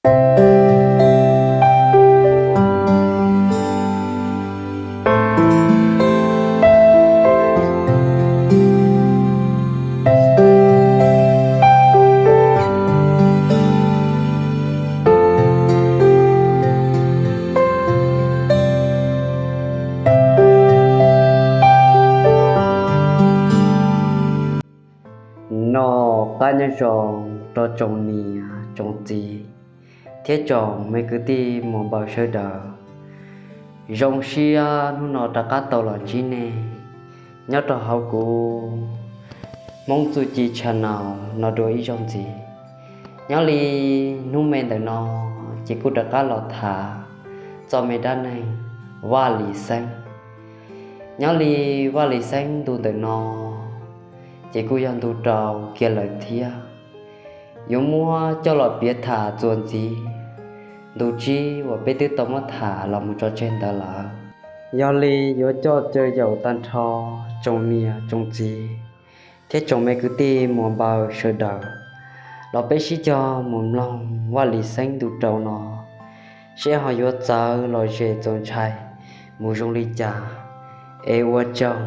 Noj qab nyob zoo rau tsoom niam tsoom txiv thiab tsoom me kwv tij muam npaws sawv daws. Zoo siab hnub no rov qab tau los ntsib nej nyob rau hauv kuv Hmoob Txuj Ci channel no dua ib zaug ntxiv. Nyob li hnub me ntawm no ces kuj rov qab los tham txog me dab neeg Vaj Lis Xeeb. Nyob li Vaj Lis Xeeb ntu ntawm no ces kuj yog ntu rau kiag lawm thiab. Yuav muab coj los piav tham txuas ntxiv ntu tsib uas peb twb tau muab tham los mus tso tseg ntawd lawm. Yog li yuav coj caw yaum tag nrho tsoom niam tsoom txiv thiab tsoom me kwv tij muam npaws sawv daws los peb sib cog mus mloog Vaj Lis Xeeb ntu rau no seb ho yuav txawv los zem txaus ntshai mus zoo li cas. Es ua tsaug.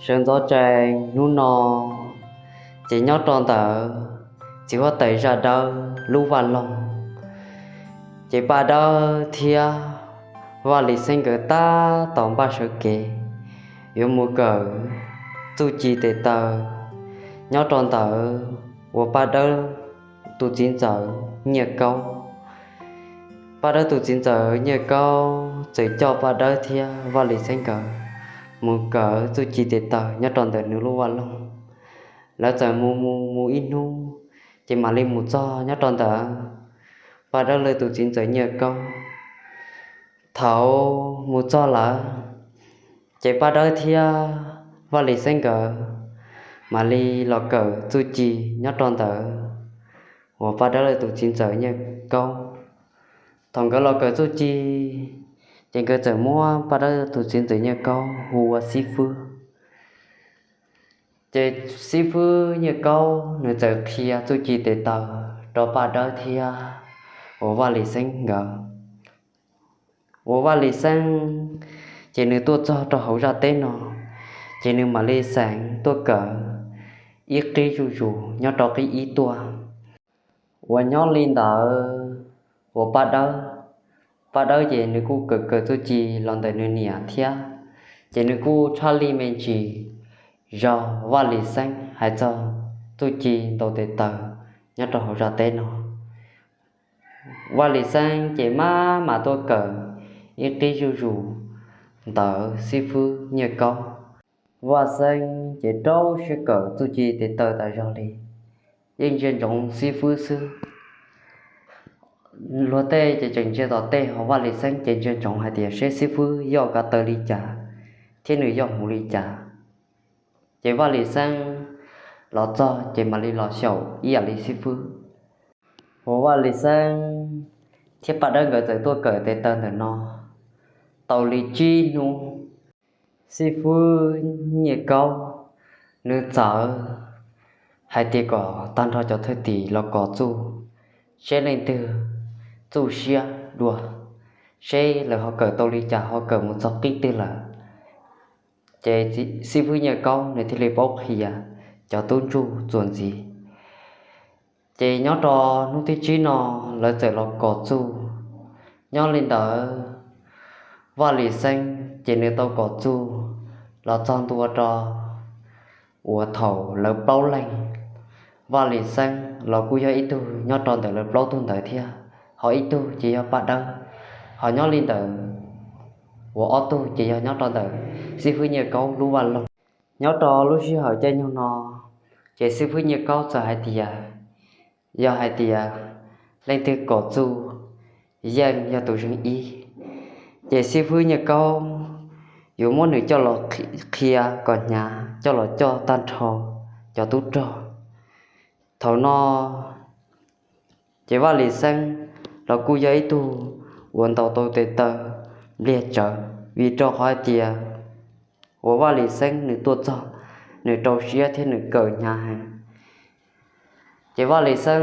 Sawv ntxov tsees hnub no ces nyob rau ntawm txiv huab tais zaj dawb lub vaj loog, ces Paj Dawb thiab Vaj Lis Xeeb nkawd tab tom npaj sawv kev yuav mus kawm txuj ci tes taw nyob rau ntawm uas Paj Dawb tus txiv ntxawm Nyiaj Kaub. Paj Dawb tus txiv ntxawm Nyiaj Kaub txawm coj Paj Dawb thiab Vaj Lis Xeeb nkawd mus kawm txuj ci tes taw nyob rau ntawm nws lub vaj loog. Lawv txawm mus mus mus ib hnub, ces mam li mus txog nyob rau ntawm Paj Dawb lawv tus txiv ntxawm Nyiaj Kaub. Thaum mus txog lawm, ces Paj Dawb thiab Vaj Lis Xeeb nkawd mam li los kawm txuj ci nyob rau ntawm uas Paj Dawb lawv tus txiv ntxawm Nyiaj Kaub. Thaum nkawd los kawm txuj ci, ces nkawd txawm muab Paj Dawb tus txiv ntxawm Nyiaj Kaub hu ua xib fwb. Ces xib fwb Nyiaj Kaub nws txawm qhia txuj ci tes taw rau Paj Dawb thiab uas Vaj Lis Xeeb nkawd. Uas Vaj Lis Xeeb ces nws tuaj txog rau hauv zaj teb no, ces nws mam li xeev tuaj kawm ib qib zuj zus nyob rau qib ib tuaj. Uas nyob li ntawd, uas Paj Dawb, Paj Dawb ces nws kuj kawm kawm txuj ci los ntawm nws niam thiab, ces nws kuj tshaj lij me ntsis zog Vaj Lis Xeeb hais txog txuj ci ntaus tes taw nyob rau hauv zaj teb no. Vaj Lis Xeeb ces maj mam tuaj kawm ib qib zuj zus ntawm xib fwb Nyiaj Kaub. Vaj Xeeb ces rau siab kawm txuj ci tes taw tas zog li, yeej ntsia ntsoov xib fwb xwb. Luag tej ces tseem ntsia tom tej, ho Vaj Lis Xeeb ces ntsia ntsoov hais tias seb xib fwb yoj kav taw li cas thiab nws yoj hmuv li cas. Ces Vaj Lis Xeeb los txog ces mam li los xyaum ib yam li xib fwb. Uas Vaj Lis Xeeb thiab Paj Dawb nkawd txawm tuaj kawm tes taw ntawm no tau li tsib hnub, xib fwb Nyiaj Kaub nws txawm hais tias kom tag nrho cov thwj tim los kov txuj, seb leej twg txuj siab dua, seb lawv ho kawm tau li cas, ho kawm mus txog qib twg lawm. Ces xib fwb Nyiaj Kaub nws thiaj li paub qhia cov tub ntsuj txuas ntxiv. Ces nyob rau hnub thib tsib no lawv txawm los kov txuj. Nyob li ntawd, Vaj Lis Xeeb ces nws tau kov txuj los txog ntua rau uas thaum lawv plaub leeg. Vaj Lis Xeeb los kuj yog ib tug nyob rau ntawm lawv plaub tug ntawd thiab, ho ib tug ces yog Paj Dawb, ho nyob li ntawd uas ob tug ces yog nyob rau ntawm xib fwb Nyiaj Kaub lub vaj loog. Nyob rau lub sij hawm caij nyoog no, ces xib fwb Nyiaj Kaub txawm hais tias, yog hais tias leej twg kov txuj yeej yog tus zeej ib, ces xib fwb Nyiaj Kaub yuav muab nws coj los qhia kom hnyav, coj los coj tag nrho cov tub rog. Thaum no ces Vaj Lis Xeeb los kuj yog ib tug uas ntaus tau tes taw npliag tsawv, vim rau qhov hais tias uas Vaj Lis Xeeb nws tuaj txog, nws rau siab thiab nws kawm hnyav heev. Ces Vaj Lis Xeeb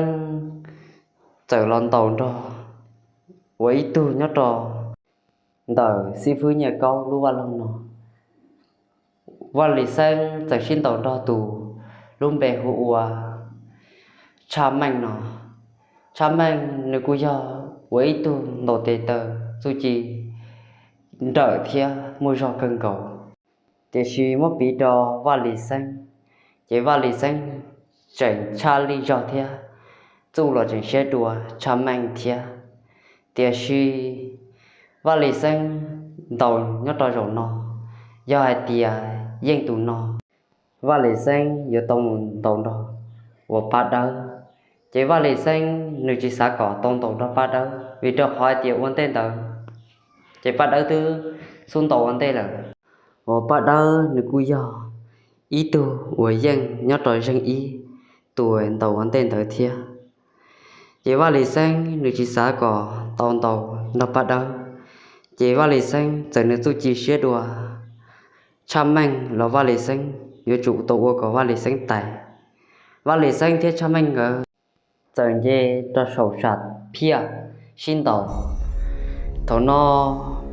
txawm los ntaus nrog ua ib tug nyob rau ntawm xib fwb Nyiaj Kaub lub vaj loog no. Vaj Lis Xeeb txawm sib ntaus nrog tus lub npe hu ua Tshaj Meej no. Tshaj Meej nws kuj yog ua ib tug ntaus tes taw txuj ci nrawm thiab muaj zog kawg nkaus. Tiam sis muab piv rau Vaj Lis Xeeb, ces Vaj Lis Xeeb tseem tshaj lij zog thiab txuj los tseem siab dua Tshaj Meej thiab. Tiam sis Vaj Lis Xeeb ntaus nyob rau zaum no, yog hais tias yeej tus no, Vaj Lis Xeeb yuav tau mus ntaus nrog uas Paj Dawb. Ces Vaj Lis Xeeb nws tsis xav kom tau ntaus nrog Paj Dawb, vim rau qhov hais tias ua ntej ntawd ces Paj Dawb twb xub ntaus ua ntej lawm. Uas Paj Dawb nws kuj yog ib tug uas yeej nyob rau zeeg ib tus ntaus ua ntej ntawd thiab. Ces Vaj Lis Xeeb nws tsis xav kom tau ntaus nrog Paj Dawb, ces Vaj Lis Xeeb txawm nws txuj ci siab dua Tshaj Meej los Vaj Lis Xeeb yuav tsum tau ua kom Vaj Lis Xeeb tais. Vaj Lis Xeeb thiab Tshaj Meej nkawd txawm nce rau saum sam phiaj sib ntaus. Thaum no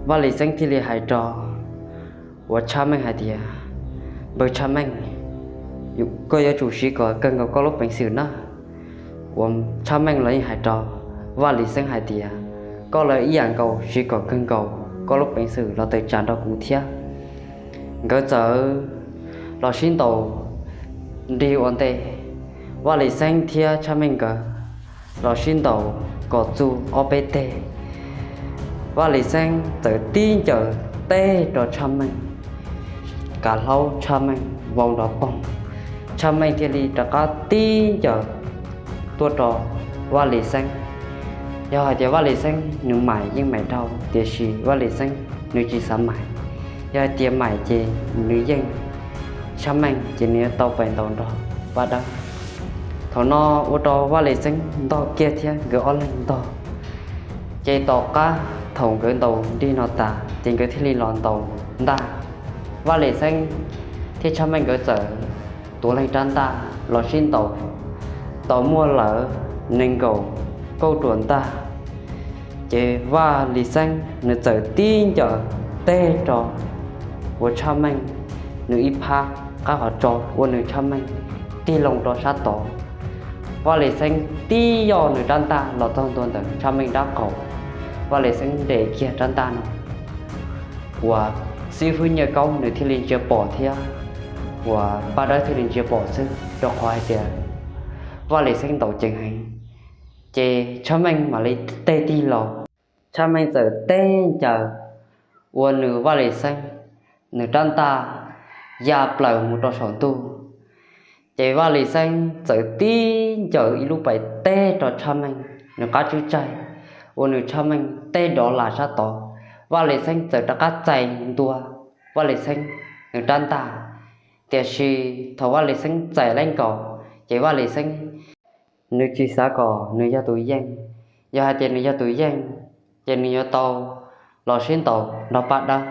Vaj Lis Xeeb thiaj li hais rau uas Tshaj Meej hais tias, npawg Tshaj Meej, koj yuav tsum siv kom kawg nkaus koj lub peev xwm na. Uas Tshaj Meej los yeej hais rau Vaj Lis Xeeb hais tias, koj los ib yam nkaus siv kom kawg nkaus koj lub peev xwm los tawm tsam nrog kuv thiab. Nkawd txawm los sib ntaus nrig ua ntej, Vaj Lis Xeeb thiab Tshaj Meej nkawd los sib ntaus kom txug ob peb teg. Vaj Lis Xeeb txawm tib ncaws teb rau Tshaj Meej, kav hlaub Tshaj Meej vau nrov poog, Tshaj Meej thiaj li rov qab tib ncaws tuaj rau Vaj Lis Xeeb. Yog hais tias Vaj Lis Xeeb nws maim yeej maim dhau, tiam sis Vaj Lis Xeeb nws tsis xav maim. Yog hais tias maim ces nws yeej, Tshaj Meej ces nws yuav tau pais ntaus nrog Paj Dawb. Thaum no ua rau Vaj Lis Xeeb ntog kiag thiab nkawd ob leeg ntog. Ces tom qab thaum nkawd ntaus nrig no tas ces nkawd thiaj li los ntaus ntaj. Vaj Lis Xeeb thiab Tshaj Meej nkawd txawm tuav leej rab ntaj los sib ntaus, tau muaj lawm nees nkaum kauj ruam ntaj. Ces Vaj Lis Xeeb nws txawm tib ncaws teb rau uas Tshaj Meej nws ib phab qab qhov tso, ua nws Tshaj Meej tig loo rau sab tod. Vaj Lis Xeeb tib yoj nws rab ntaj los txog ntua ntawm Tshaj Meej dab qaum, Vaj Lis Xeeb nres kiag rab ntaj no, uas xib fwb Nyiaj Kaub nws thiaj li ntsia pom thiab uas Paj Dawb thiaj li ntsia pom xwb, rau qhov hais tias Vaj Lis Xeeb ntaus ceev heev. Ces Tshaj Meej mam li teg tig los, Tshaj Meej txawm teb ncaws ua nws Vaj Lis Xeeb nws rab ntaj ya plaws mus rau saum ntuj. Ces Vaj Lis Xeeb txawm tib ncaws ib lub pais teb rau Tshaj Meej nws qab tsib tsaig, ua nws Tshaj Meej teb dov las sab tod. Vaj Lis Xeeb txawm rov qab txais ntua Vaj Lis Xeeb nws rab ntaj, tiam sis thaum Vaj Lis Xeeb txais leej nkaus, ces Vaj Lis Xeeb nws tsis xav kom nws yog tus yeej. Yog hais tias nws yog tus yeej, ces nws yuav tau los sib ntaus nrog Paj Dawb.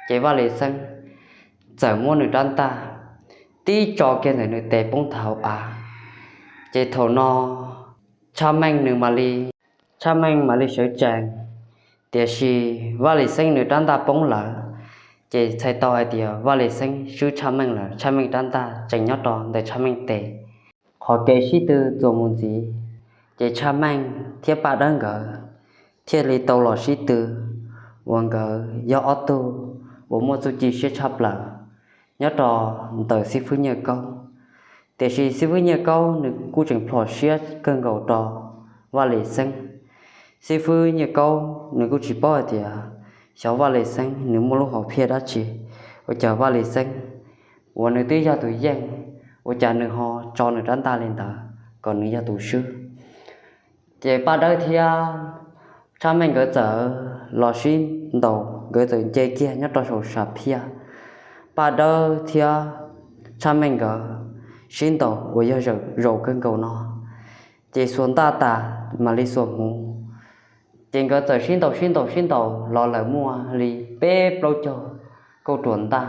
Ces Vaj Lis Xeeb txawm muab nws rab ntaj tib tso kiag ntawm nws tes poob nthav hauv av. Ces thaum no Tshaj Meej nws mam li, Tshaj Meej mam li sawv tsees, tiam sis Vaj Lis Xeeb nws rab ntaj poob lawm. Ces txhais tau hais tias Vaj Lis Xeeb swb Tshaj Meej lawm, Tshaj Meej rab ntaj tseem nyob rau ntawm Tshaj Meej tes. Qhov kev sib tw txuas mus ntxiv, ces Tshaj Meej thiab Paj Dawb nkawd thiaj li tau los sib tw, uas nkawd yog ob tug uas muaj txuj ci siab tshaj plaws nyob rau ntawm xib fwb Nyiaj Kaub. Tiam sis xib fwb Nyiaj Kaub nws kuj tseem plhom siab kawg nkaus rau Vaj Lis Xeeb. Xib fwb Nyiaj Kaub nws kuj tsis paub hais tias xyov Vaj Lis Xeeb nws muaj lub hom phiaj dab tsi, ua cas Vaj Lis Xeeb uas nws twb yog tus yeej, ua cas nws ho tso nws rab ntaj li ntawd kom nws yog tus swb. Ces Paj Dawb thiab Tshaj Meej nkawd txawm los sib ntaus, nkawd txawm nce kiag nyob rau saum sam phiaj. Paj Dawb thiab Tshaj Meej nkawd sib ntaus uas yog zaum kawg nkaus no, ces xuas ntaj tas mam li xuas hmuv. Ces nkawd txawm sib ntaus sib ntaus sib ntaus los lawm muaj li peb plaub caug kauj ruam ntaj,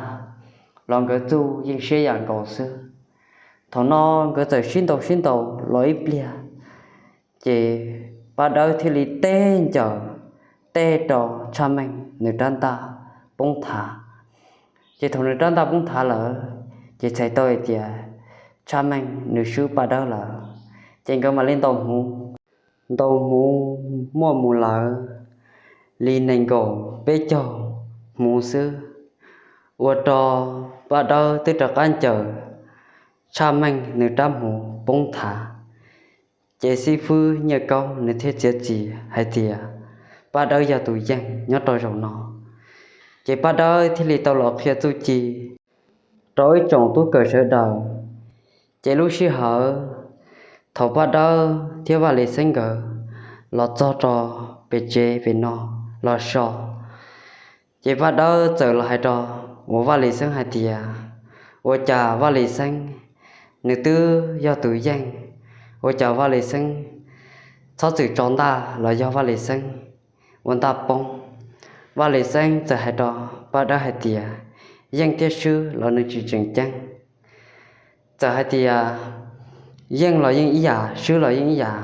los nkawd txuj yeej siab yam nkaus xwb. Thaum no nkawd txawm sib ntaus sib ntaus los ib pliag, ces Paj Dawb thiaj li teb ncaws teb rau Tshaj Meej nws rab ntaj poob thav. Ces thaum nws rab ntaj poob thav lawm, ces txhais tau hais tias Tshaj Meej nws swb Paj Dawb lawm. Ces nkawd mam li ntaus hmuv, ntaus hmuv muaj mus lawm li nees nkaum peb caug hmuv xwb, ua rau Paj Dawb twb rov qab ncaws Tshaj Meej nws rab hmuv poob thav. Ces xib fwb Nyiaj Kaub nws thiaj txiav txim hais tias Paj Dawb yog tus yeej nyob rau zaum no. Ces Paj Dawb thiaj li tau los qhia txuj ci rau ib tsoom tub kawm sawv daws. Ces lub sij hawm thaum Paj Dawb thiab Vaj Lis Xeeb nkawd los txog rau pem tsev pem no los so, ces Paj Dawb txawm los hais rau uas Vaj Lis Xeeb hais tias, ua cas Vaj Lis Xeeb nws twb yog tus yeej, ua cas Vaj Lis Xeeb txhob txwm tso ntaj los yog Vaj Lis Xeeb ua ntaj poob? Vaj Lis Xeeb txawm hais rau Paj Dawb hais tias, yeej thiab swb los nws tsis tseem ceeb. Txawm hais tias yeej los yeej ib yam, swb los yeej ib yam.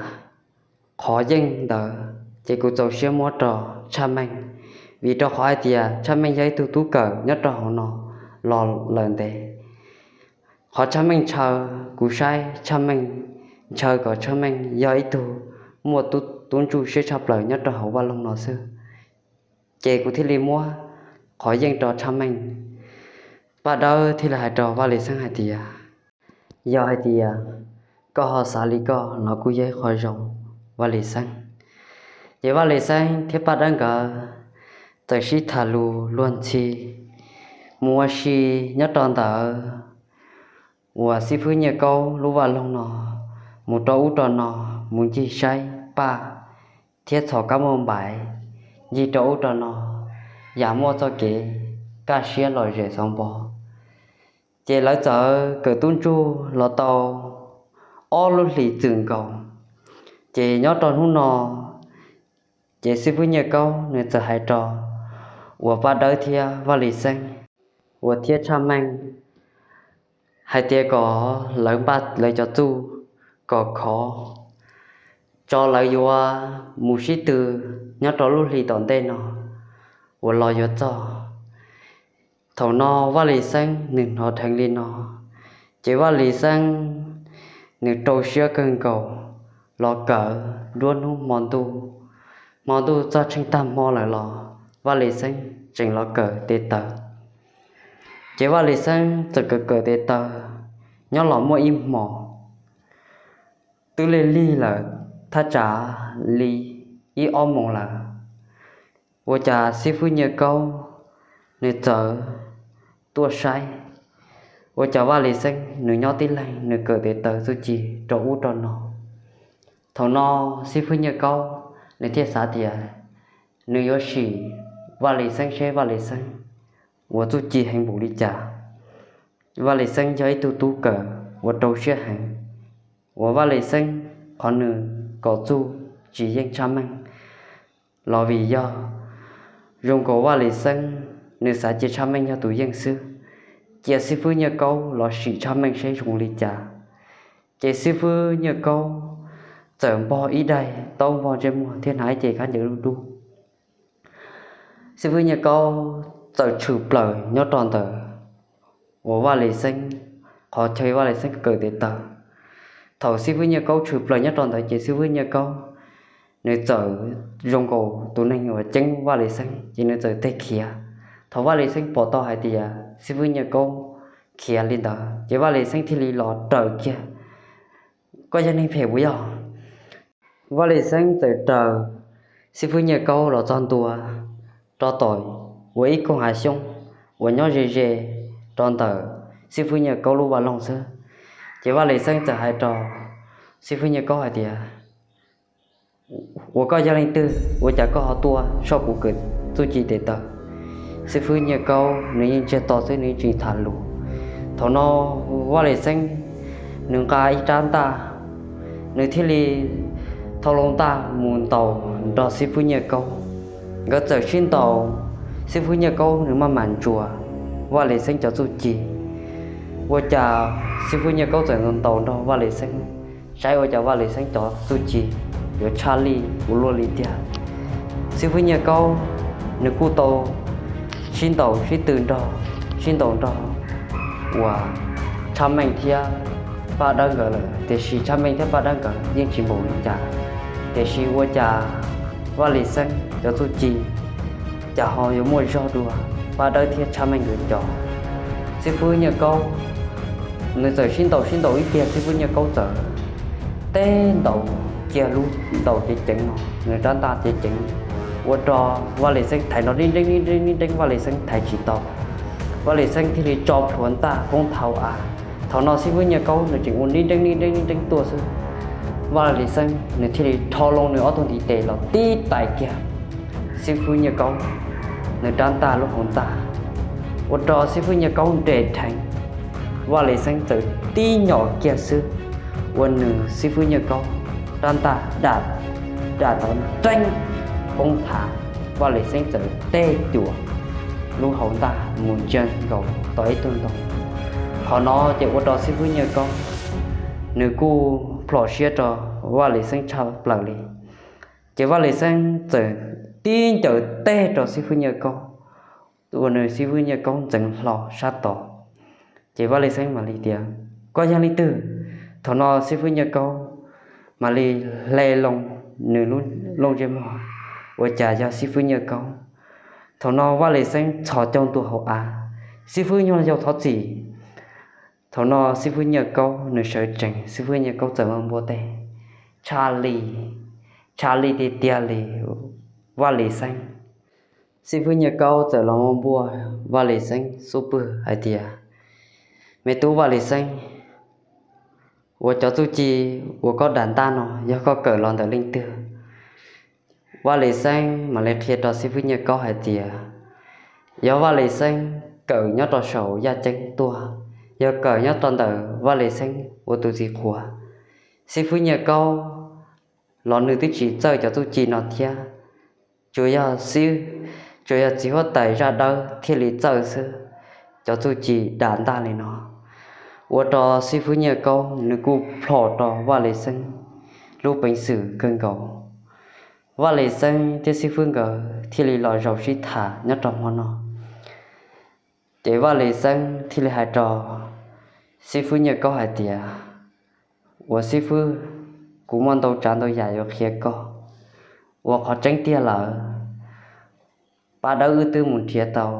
Qhov yeej ntawd ces kuv txaus siab muab rau Tshaj Meej, vim rau qhov hais tias Tshaj Meej yog ib tug tub kawm nyob rau hauv no los lawm ntev. Qhov Tshaj Meej ntshaw, kuv saib Tshaj Meej ntshaw kom Tshaj Meej yog ib tug muaj tub ntsuj siab tshaj plaws nyob rau hauv vaj loog no xwb, ces kuv thiaj li muab qhov yeej rau Tshaj Meej. Paj Dawb thiaj li hais rau Vaj Lis Xeeb hais tias, yog hais tias koj ho xav li koj los kuj yog ib qho zoo, Vaj Lis Xeeb. Ces Vaj Lis Xeeb thiab Paj Dawb nkawd txawm sib tham lus luag ntxhi mus ua si nyob rau ntawd uas xib fwb Nyiaj Kaub lub vaj loog no, mus rau ub rau no, mus ncig saib paj thiab txhos kab muaj npaim, ncig rau ub rau no, yam muaj txoj kev kaj siab lom zem xov npo. Ces lawv txawm kawm tub ntsuj los tau ob lub hlis txwm nkaus. Ces nyob rau hnub no, ces xib fwb Nyiaj Kaub nws txawm hais rau uas Paj Dawb thiab Vaj Lis Xeeb uas thiab Tshaj Meej hais tias kom lawv npaj lawv cov txuj kom khov, tso lawv yuav mus sib tw nyob rau lub hli tom ntej no uas los yuav txog. Thaum no Vaj Lis Xeeb nws hnov dheev li no, ces Vaj Lis Xeeb nws rau siab kawg nkaus los kawm nruab hnub hmo ntuj. Hmo ntuj txog tsheej tag hmo lawm los Vaj Lis Xeeb tseem los kawm tes taw. Ces Vaj Lis Xeeb txawm kawm kawm tes taw, nyob los muaj ib hmos twb lig lig lawm, thaj tsam li ib ob moos lawm, ua cas xib fwb Nyiaj Kaub nws txawm tuaj saib, ua cas Vaj Lis Xeeb nws nyob tib leeg nws kawm tes taw txuj ci rau ub rau no. Thaum no xib fwb Nyiaj Kaub nws thiaj xav tias nws yuav sim Vaj Lis Xeeb seb Vaj Lis Xeeb ua txuj ci heev npaum li cas. Vaj Lis Xeeb yog ib tug tub kawm uas rau siab heev, uas Vaj Lis Xeeb qhov nws kawm txuj tsis yeej Tshaj Meej los vim yog zoo nkaus Vaj Lis Xeeb nws xav cia Tshaj Meej yog tus yeej xwb, cia xib fwb Nyiaj Kaub los sim Tshaj Meej seb zoo li cas. Ces xib fwb Nyiaj Kaub txawm npog ib daim taub npog ntsej muag thiab hnav ib ce khaub ncaws dub dub. Xib fwb Nyiaj Kaub txawm tshwm plaws nyob rau ntawm uas Vaj Lis Xeeb, qhov chaw Vaj Lis Xeeb kawm tes taw. Thaum xib fwb Nyiaj Kaub tshwm plaws nyob rau ntawd ces xib fwb Nyiaj Kaub nws txawm zoo nkaus tus neeg uas ceeb Vaj Lis Xeeb ces nws txawm tig khiav. Thaum Vaj Lis Xeeb pom tau hais tias xib fwb Nyiaj Kaub khiav li ntawd ces Vaj Lis Xeeb thiaj li los raws kiag, koj yog neeg phem puas yog? Vaj Lis Xeeb txawm raws xib fwb Nyiaj Kaub los txog ntua rau tom uas ib koog hav xyoob uas nyob ze ze rau ntawm xib fwb Nyiaj Kaub lub vaj loog xwb. Ces Vaj Lis Xeeb txawm hais rau xib fwb Nyiaj Kaub hais tias, ua koj yog leej twg ua cas koj ho tuaj soj kuv kawm txuj ci tes taw? Xib fwb Nyiaj Kaub nws yeej ntsiag to xwb nws yeej tsis tham lus. Thaum no Vaj Lis Xeeb nws nqa ib rab ntaj, nws thiaj li thau loo ntaj mus ntaus nrog xib fwb Nyiaj Kaub. Nkawd txawm sib ntaus, xib fwb Nyiaj Kaub nws maj mam ntsuas Vaj Lis Xeeb cov txuj ci. Ua cas xib fwb Nyiaj Kaub txawm ntaus ntaus nrog Vaj Lis Xeeb, saib ua cas Vaj Lis Xeeb cov txuj ci yuav tshaj lij ua luaj li tiag. Xib fwb Nyiaj Kaub nws kuj tau sib ntaus sib tw nrog, sib ntaus nrog uas Tshaj Meej thiab Paj Dawb nkawd lawm, tiam sis Tshaj Meej thiab Paj Dawb nkawd yeej tsis npaum li cas. Tiam sis ua cas Vaj Lis Xeeb cov txuj ci cas ho yuav muaj zog dua Paj Dawb thiab Tshaj Meej nkawd cov. Xib fwb Nyiaj Kaub nws txawm sib ntaus sib ntaus ib pliag, xib fwb Nyiaj Kaub txawm teb ntaus kiag lub ntaus ceev ceev no, nws rab ntaj ceev ceev, ua rau Vaj Lis Xeeb thaiv nrov nib nreeb nib nreeb nib nreeb, Vaj Lis Xeeb thaiv tsis tau. Vaj Lis Xeeb thiaj li tso plhuav ntaj poob hauv av. Thaum no xib fwb Nyiaj Kaub nws tseem ua nib nreeb nib nreeb nib nreeb tuaj xwb, Vaj Lis Xeeb nws thiaj li rho loo nws ob tug ntiv tes los tib tais kiag xib fwb Nyiaj Kaub nws rab ntaj lub hauv ntaj, ua rau xib fwb Nyiaj Kaub nres dheev. Vaj Lis Xeeb txawm tib nyom kiag xwb, ua nws xib fwb Nyiaj Kaub rab ntaj dam, dam tau nreeb poob thav. Vaj Lis Xeeb txawm teg cuam lub hauv ntaj mus ntsia nkaus tau ib tug ntoo. Qhov no ces ua rau xib fwb Nyiaj Kaub nws kuj plhom siab rau Vaj Lis Xeeb tshaj plaws li. Ces Vaj Lis Xeeb txawm tib ncaws teg rau xib fwb Nyiaj Kaub, ua nws xib fwb Nyiaj Kaub ntxeev hlo sab tod. Ces Vaj Lis Xeeb mam li tias, Koj yog leej twg? Thaum no xib fwb Nyiaj Kaub mam li hle loo nws lub looj ntsej muag, ua cas yog xib fwb Nyiaj Kaub. Thaum no Vaj Lis Xeeb txhos caug ntua hauv av, Xib fwb, nyob yau thov txim. Thaum no xib fwb Nyiaj Kaub nws sawv tsees, xib fwb Nyiaj Kaub txawm maj npua teg tshaj li, tshaj li tiag tiag li Vaj Lis Xeeb. Xib fwb Nyiaj Kaub txawm los maj npua Vaj Lis Xeeb xub pwg hais tias, Me tub Vaj Lis Xeeb, ua cov txuj ci uas koj dam ntaj no yog koj kawm los ntawm leej twg? Vaj Lis Xeeb mam li qhia rau xib fwb Nyiaj Kaub hais tias, Yog Vaj Lis Xeeb kawm nyob rau saum yaj ceeb tuaj, yog kawm nyob rau ntawm Vaj Lis Xeeb ua tus txiv qhuav. Xib fwb Nyiaj Kaub los nws twb tsis txawj cov txuj ci no thiab, tsuas yog xib, tsuas yog txiv huab tais Zaj Dawb thiaj li txawj xwb, cov txuj ci dam ntaj li no. Ua rau xib fwb Nyiaj Kaub nws kuj plhom rau Vaj Lis Xeeb lub peev xwm kawg nkaus. Vaj Lis Xeeb thiab xib fwb nkawd thiaj li los zaum sib tham nyob rau hmo no. Ces Vaj Lis Xeeb thiaj li hais rau xib fwb Nyiaj Kaub hais tias, Ua xib fwb, kuv muaj ntau tsav ntau yam yuav qhia koj. Ua qhov tseeb tiag lawm, Paj Dawb wb twb mus nrhiav tau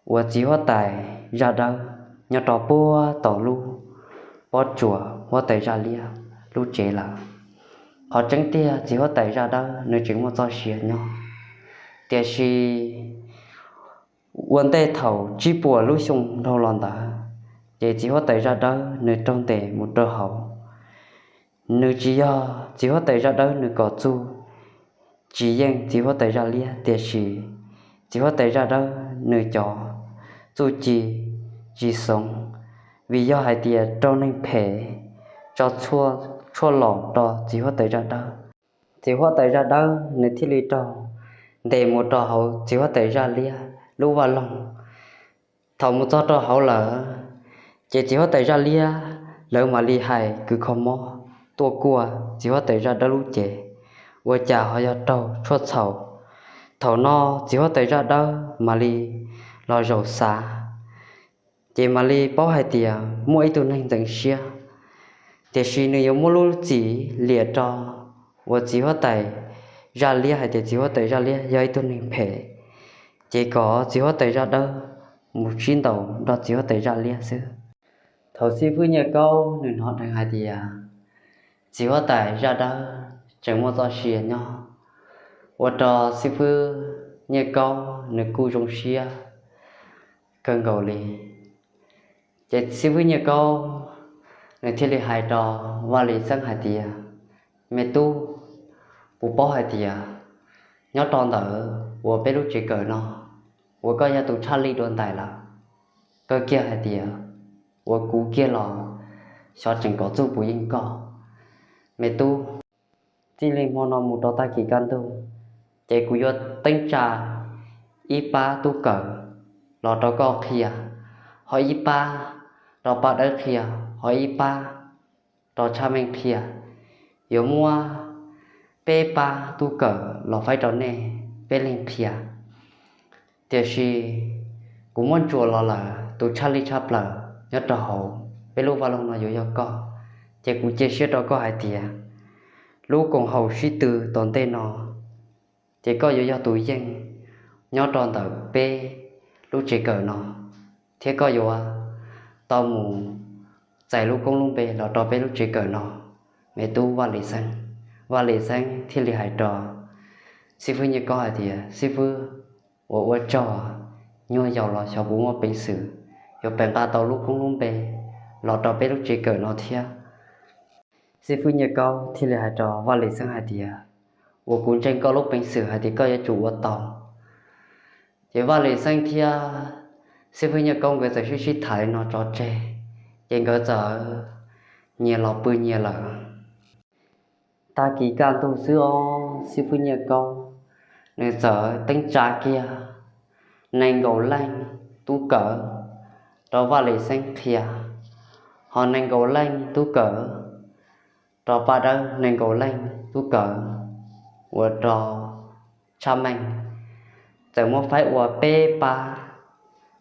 ua txiv huab tais Zaj Dawb nyob rau puag tom lub pob tsuas huab tais Zaj Liab lub tsev lawm. Qhov tseeb tiag txiv huab tais Zaj Dawb nws tseem muaj txoj sia nyob, tiam sis ua ntej thaum tsib puas lub xyoo dhau los ntawd, ces txiv huab tais Zaj Dawb nws raug ntes mus rau hauv. Nws tsis yog txiv huab tais Zaj Dawb nws kom txuj tsis yeej txiv huab tais Zaj Liab, tiam sis txiv huab tais Zaj Dawb nws cov txuj ci tsis xoov, vim yog hais tias raug neeg phem tso tshuaj los rau txiv huab tais Zaj Dawb. Txiv huab tais Zaj Dawb nws thiaj li raug ntes mus rau hauv txiv huab tais Zaj Liab lub vaj loog. Thaum mus txog rau hauv lawm, ces txiv huab tais Zaj Liab lawv mam li hais kws kho mob tuaj kuaj txiv huab tais Zaj Dawb lub cev, ua cas ho yog raug tshuaj txhaum. Thaum no txiv huab tais Zaj Dawb mam li los zaum xav, ces mam li paub hais tias muaj ib tug neeg ntxeev siab, tiam sis nws yuav muab lub txim liam rau uas txiv huab tais Zaj Liab hais tias txiv huab tais Zaj Liab yog ib tug neeg phem, ces kom txiv huab tais Zaj Dawb mus sib ntaus nrog txiv huab tais Zaj Liab xwb. Thaum xib fwb Nyiaj Kaub nws hnov dheev hais tias txiv huab tais Zaj Dawb tseem muaj txoj sia nyob, ua rau xib fwb Nyiaj Kaub nws kuj zoo siab kawg nkaus li. Ces xib fwb Nyiaj Kaub nws thiaj li hais rau Vaj Lis Xeeb hais tias, Me tub, kuv paub hais tias nyob rau ntawm uas peb lub tsev kawm no uas koj yog tus tshaj lij dua ntais lawm, kawg kiag hais tias uas kuv kiag los xyov tseem kom txuj puas yeej koj, me tub. Txij li hmo no mus rau tag kis kaj ntug, ces kuv yuav teeb tsa ib pab tub kawm los rau koj qhia, ho ib pab rau Paj Dawb qhia, ho ib pab rau Tshaj Meej qhia. Yuav muab peb pab tub kawm los faib rau nej peb leeg qhia. Tiam sis kuv muab ntsuas los lawm, tus tshaj lij tshaj plaws nyob rau hauv peb lub vaj loog no yuav yog koj. Ces kuv cia siab rau koj hais tias lub koom haum sib tw tom ntej no, ces koj yuav yog tus yeej nyob rau ntawm peb lub tsev kawm no, thiab koj yuav tau mus txais lub koob lub npe los rau peb lub tsev kawm no, me tub Vaj Lis Xeeb. Vaj Lis Xeeb thiaj li hais rau xib fwb Nyiaj Kaub hais tias, Xib fwb, ua ua tsaug, nyuag yaus los xyov puas muaj peev xwm yuav pem nqa tau lub koob lub npe los rau peb lub tsev kawm no thiab. Xib fwb Nyiaj Kaub thiaj li hais rau Vaj Lis Xeeb hais tias, Ua kuv ntseeg koj lub peev xwm hais tias koj yuav tsum ua tau. Ces Vaj Lis Xeeb thiab xib fwb Nyiaj Kaub nkawd txawm sib sib tham li no tso tseg, ces nkawd txawm nyias los pw nyias lawm. Tag kis kaj ntug xwb os, xib fwb Nyiaj Kaub nws txawm teeb tsa kiag nees nkaum leej tub kawm rau Vaj Lis Xeeb qhia, ho nees nkaum leej tub kawm rau Paj Dawb, nees nkaum leej tub kawm ua rau Tshaj Meej. Txawm muab faib ua peb pab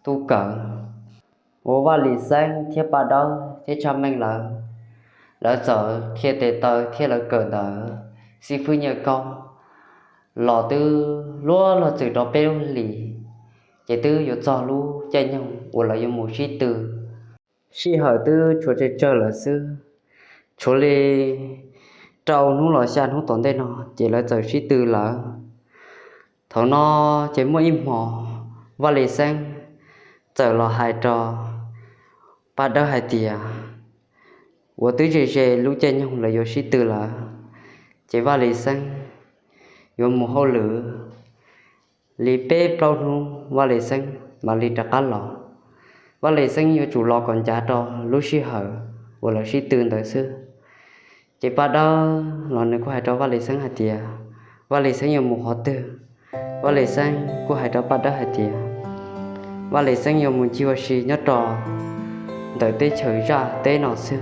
tub kawm, uas Vaj Lis Xeeb thiab Paj Dawb thiab Tshaj Meej lawv, lawv txawm qhia tes taw thiab lawv kawm ntawm xib fwb Nyiaj Kaub los twb luag luag txwm rau peb lub hlis, ces twb yuav txog lub caij nyoog uas lawv yuav mus sib tw. Sij hawm twb tshuav tsawg tsawg lawm xwb, tshuav li rau hnub los xya hnub tom ntej no ces lawv txawm sib tw lawm. Thaum no ces muaj ib hmo Vaj Lis Xeeb txawm los hais rau Paj Dawb hais tias, uas twb ze ze lub caij nyoog lawv yuav sib tw lawm, ces Vaj Lis Xeeb yuav mus hauj lwm li peb plaub hnub Vaj Lis Xeeb mam li rov qab los. Vaj Lis Xeeb yuav tsum los kom ncav rau lub sij hawm uas lawv sib tw ntawd xwb. Ces Paj Dawb los nws kuj hais rau Vaj Lis Xeeb hais tias, Vaj Lis Xeeb yuav mus qhov twg? Vaj Lis Xeeb kuj hais rau Paj Dawb hais tias, Vaj Lis Xeeb yuav mus ncig ua si nyob rau ntawm teb chaws zaj teb no xwb.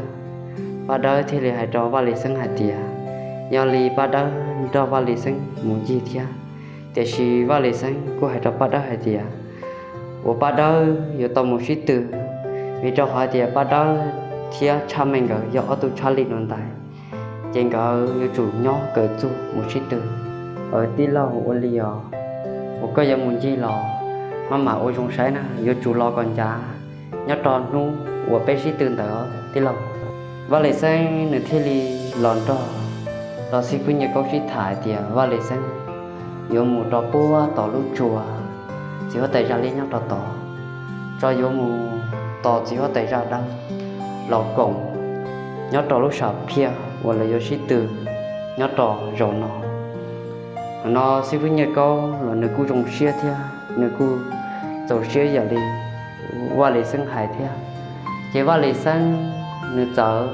Paj Dawb thiaj li hais rau Vaj Lis Xeeb hais tias, yog li Paj Dawb nrog Vaj Lis Xeeb mus ncig thiab. Tiam sis Vaj Lis Xeeb kuj hais rau Paj Dawb hais tias, uas Paj Dawb yuav tau mus sib tw, vim rau qhov tias Paj Dawb thiab Tshaj Meej nkawd yog ob tug tshaj lij no ntag, ces nkawd yuav tsum nyob kawm txuj mus sib tw. Aws tij laug, ua li os, uas koj yuav mus ncig los maj mam ua zoo saib na, yuav tsum los kom ncav nyob rau hnub uas peb sib tw ntawd tij laug. Vaj Lis Xeeb nws thiaj li los nrog rau xib fwb Nyiaj Kaub sib tham hais tias Vaj Lis Xeeb yuav mus rau puag tom lub tsua txiv huab tais zaj liab nyob rau tod, tso yuav mus tos txiv huab tais zaj dawb los koom nyob rau lub sam phiaj uas lawv yuav sib tw nyob rau zaum no. Thaum no xib fwb Nyiaj Kaub los nws kuj zoo siab thiab nws kuj txaus siab yam li Vaj Lis Xeeb hais thiab. Ces Vaj Lis Xeeb nws txawm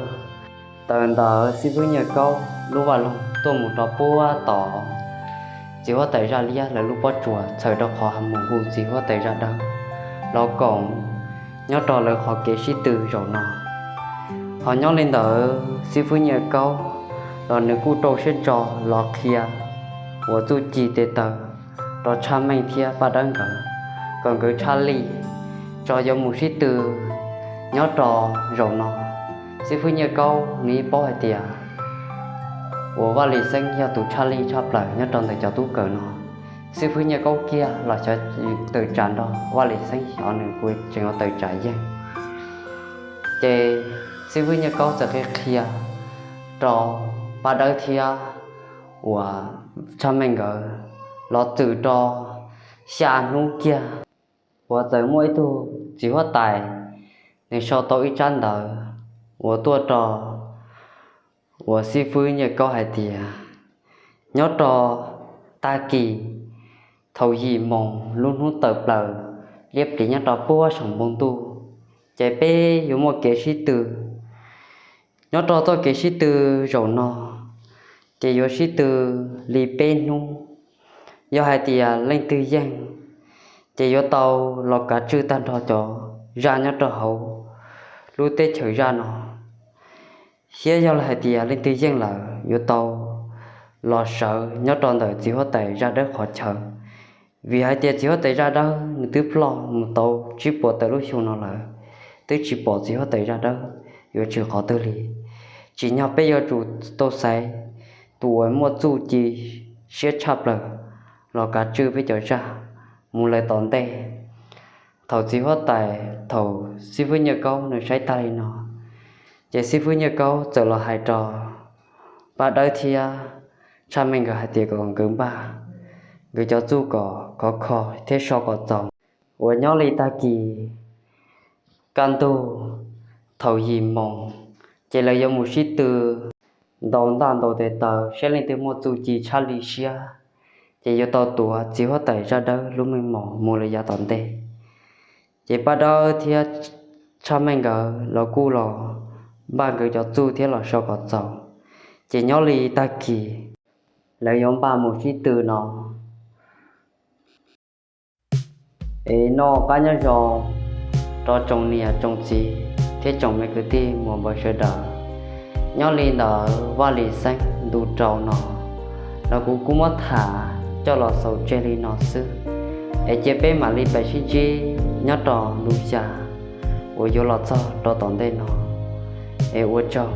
tawm ntawm xib fwb Nyiaj Kaub lub vaj loog tuaj mus rau puag tom txiv huab tais zaj liab lawv lub pob tsuas txhawm rau qhov mus hu txiv huab tais zaj dawb los koom nyob rau lawv qhov kev sib tw zaum no. Ho nyob li ntawd xib fwb Nyiaj Kaub los nws kuj rau siab ntso los qhia uas txuj ci tes taw rau Tshaj Meej thiab Paj Dawb nkawd kom nkawd tshaj lij tso yuav mus sib tw nyob rau zaum no. Xib fwb Nyiaj Kaub nws yeej paub hais tias uas Vaj Lis Xeeb yog tus tshaj lij tshaj plaws nyob rau ntawm cov tub kawm no. Xib fwb Nyiaj Kaub kiag los xyov tawm tsam nrog Vaj Lis Xeeb xyov nws kuj tseem yuav tawm tsam yeej. Ces xib fwb Nyiaj Kaub txawm qhia qhia rau Paj Dawb thiab uas Tshaj Meej nkawd los txwm rau xya hnub kiag uas txawm muaj ib tug txiv huab tais nws sau tau ib tsab ntawv uas tuaj rau uas xib fwb Nyiaj Kaub hais tias, nyob rau tag kis thaum yim moos lub hnub tawm plaws liab pliv nyob rau puag saum npoo ntuj, ces peb yuav muaj kev sib tw. Nyob rau txoj kev sib tw zaum no, ces yuav sib tw li peb hnub. Yog hais tias leej twg yeej, ces yuav tau los kav tswj tag nrho cov zaj nyob rau hauv lub teb chaws zaj no, thiab yog hais tias leej twg yeej lawm yuav tau los sawv nyob rau ntawm txiv huab tais zaj dawb qhov chaw. Vim hais tias txiv huab tais zaj dawb nws twb ploj mus tau tsib puas tawm lub xyoo no lawm, twb tsis pom txiv huab tais zaj dawb yuav tshwm qhov twg li. Tsim nyog peb yuav tsum tau xaiv tus uas muaj txuj ci siab tshaj plaws los kav tswj peb cov zaj mus lawm tom ntej. Thaum txiv huab tais, thaum xib fwb Nyiaj Kaub nws saib tag li no, ces xib fwb Nyiaj Kaub txawm los hais rau Paj Dawb thiab Tshaj Meej nkawd hais tias kom nkawd npaj nkawd cov txuj kom khov kho thiab so kom txaus. Uas nyob li tag kis kaj ntug thaum yim moos, ces lawv yuav mus sib tw ntaus ntaj ntaus tes taw saib leej twg muaj txuj ci tshaj li siab, ces yuav tau tuav txiv huab tais zaj dawb lub meej mom mus lawm yav tom ntej. Ces Paj Dawb thiab Tshaj Meej nkawd los kuj los npaj nkawd cov txuj thiab los so kom txaus. Ces nyob li tag kis lawv yuav npaj mus sib tw no. Es noj qab nyob zoo rau tsoom niam tsoom txiv thiab tsoom me kwv tij muam npawg sawv daws. Nyob li ntawd Vaj Lis Xeeb ntu rau no los kuv kuj muab tham coj los xaus tseg li no xwb, es cia peb mam li pais sib ntsib nyob rau ntu xya uas yuav los txog rau tom ntej no. Es ua tsaug.